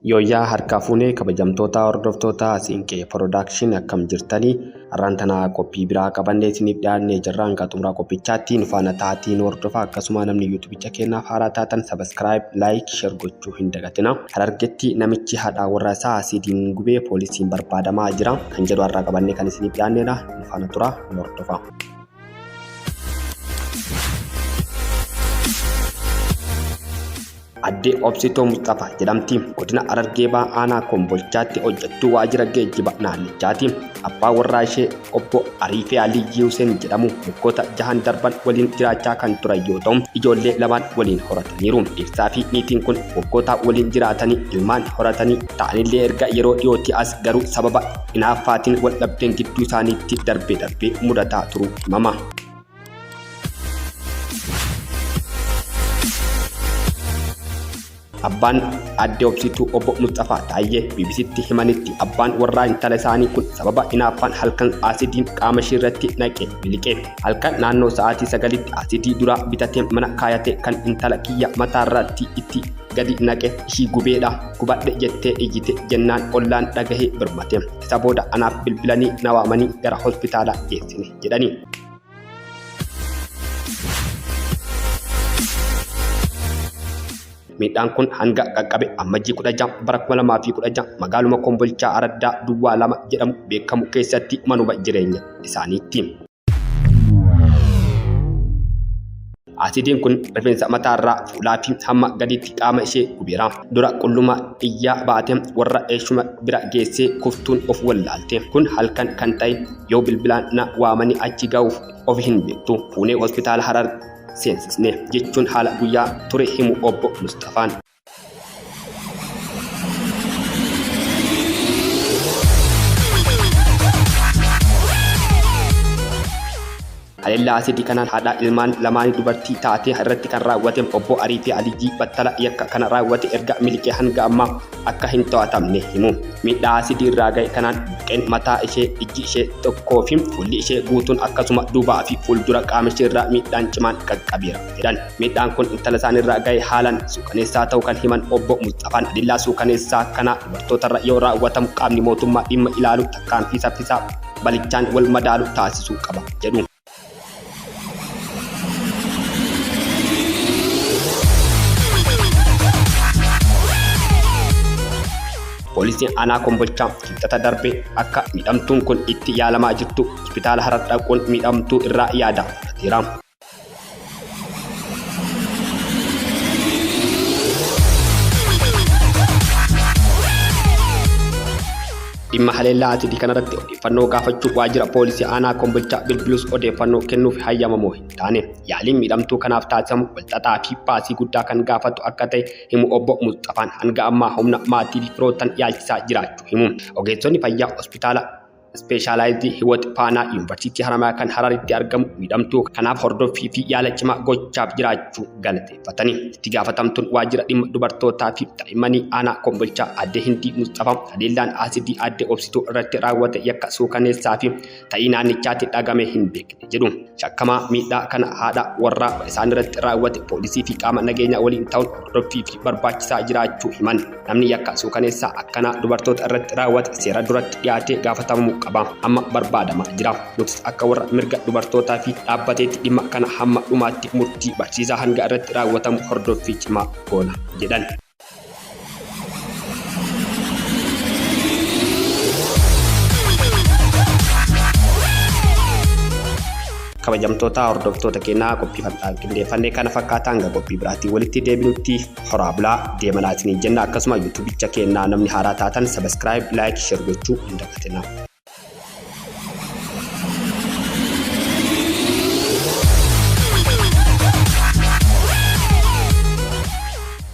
Yooyyaa harkaa fuunee kabajamtoota hordoftoota Siinqee Production, akkam jirtanii? Har'aan tana qophii biraa qabannee isiniif dhiyaannee jirra. Hanga xumuraa qophichaatti nu faana taatii nu hordofaa. Akkasuma namni YouTubicha keenyaaf haaraa taatan subscribe, like, share gochuu hin dagatina. Harargetti namichi haadha warra isaa asiidiin gubee poolisiin barbaadamaa jira kan jedhu har'aa qabannee kan isiniif dhiyaanneedha. Nu faana tura, nu hordofaa. Addee Obsituu Musxafaa jedhamti. Godina Harargee Bahaa Aanaa Kombolchaatti hojjettuu waajjira geejjiba naannichaati. Abbaa warraa ishee Obbo Ariifee Aliyyii Huseen jedhamu waggoota jahan darban waliin jiraachaa kan turan yoo ta'u, ijoollee lamaan waliin horataniiru. Dhiirsaa fi niitiin kun waggoota waliin jiraatanii ilmaan horatanii ta'anillee, erga yeroo dhiyootti as garuu sababa hinaaffaatiin wal dhabdeen gidduu isaaniitti darbee darbee mudataa turuu himama. Abbaan Aadde Obsituu Obbo Musxafaa Taayyee BBCtti himanitti, abbaan warraa intala isaanii kun sababa hinaaffaan halkan aasidiin qaama ishee irratti naqe miliqe. Halkan naannoo sa'aatii 9tti asidii duraa bitatee mana kaayate kan intala kiyya mataarratti itti gadi naqe ishii gubeedha. Gubadhe jettee iyyite jennaan ollaan dhagahee birmate. Isa booda anaaf bilbilanii na waamanii gara hospitaalaa geessine jedhani. Miidhaan kun hanga qaqqabe Ammajjii 16 bara 2016 magaaluma Kombolchaa Araddaa Duwwaa 2 jedhamu beekamu keessatti manuma jireenya isaaniitti. Asiidiin kun rifeensa mataarraa, fuulaa fi hamma gadiitti qaama ishee gubeera. Dura qulluma iyyaa baate, warra eeshuma bira geessee kuftuun of wallaalte. Kun halkan kan ta'e yoo bilbilaan na waamanii achi ga'uuf of hin beektu. Fuunee hospitaala Harar seensisne, jechuun haala guyyaa ture himu Obbo Musxafaan. Haleellaa asidii kanaan haadha ilmaan lamaanii dubartii taate irratti kan raawwate Obbo Ariifee Aliyyii battala yakka kana raawwate erga miliqee hanga ammaa akka hin to'atamne himu. Miidhaa asidii irraa ga'e kanaan buqqeen mataa ishee, ijji ishee tokkoo fi fuulli ishee guutuun, akkasuma duubaa fi fuuldura qaama ishee irraa miidhaan cimaan qaqqabeera jedhan. Miidhaan kun intala isaaniirra ga'e haalaan suukaneessaa ta'uu kan himan Obbo Musxafaan, haleellaa suukaneessaa kana dubartootarra yoo raawwatamu qaamni mootummaa dhimma ilaalu tarkaanfii saffisaa balichaan wal madaalu taasisuu qaba jedhu. Poolisiin aanaa Kombolchaa Kibxata darbe akka miidhamtuun kun itti yaalamaa jirtu hospitaala Harar dhaquun miidhamtuu irraa yaada fudhateera. Dhimma haleellaa asidii kanarratti odeeffannoo gaafachuuf waajjira poolisii aanaa Kombolchaa bilbilus odeeffannoo kennuuf hayyamamoo hin taane. Yaaliin miidhamtuu kanaaf taasifamu walxaxaa fi baasii guddaa kan gaafatu akka ta'e himu Obbo Musxafaan, hanga ammaa humna maatii fi firoottan yaalchisaa jiraachuu himu. Ogeessonni fayyaa hospitaala Ispeeshaalaayizii Hiwot Faanaa Yuunivarsiitii Haramayaa kan Hararitti argamu miidhamtuu kanaaf hordoffii fi yaala cimaa gochaaf jiraachuu galateeffatani. Itti gaafatamtuun waajjira dhimma dubartootaa fi daa'immanii aanaa Kombolchaa Aadde Hindii Musxafaa, haleellaan asidii Aadde Obsituu irratti raawwate yakka suukaneessaa fi ta'ii naannichaatti dhagame hin beekne jedhu. Shakkamaa miidhaa kana haadha warraa isaan irratti raawwate poolisii fi qaama nageenyaa waliin ta'uun hordoffii fi barbaachisaa jiraachuu himan. Namni yakka suukaneessaa akkanaa dubartoota irratti raawwate seera duratti dhiyaatee gaafatamuu qaba. Amma barbaadamaa jira. Nutis akka warra mirga dubartootaa fi dhaabbateetti dhimma kana hamma dhumaatti murtii barsiisaa hanga irratti raawwatamu hordoffii cimaa goona, jedhan. Kabajamtoota hordoftoota keenyaa, qophii har'aa qindeeffannee kana fakkaata. Hanga qophii biraatiin walitti deebinutti horaa bulaa deemanaa isiniin jenna. Akkasuma YouTubicha keenyaa namni haaraa taatan subscribe, like, share gochuu hin dagatinaa.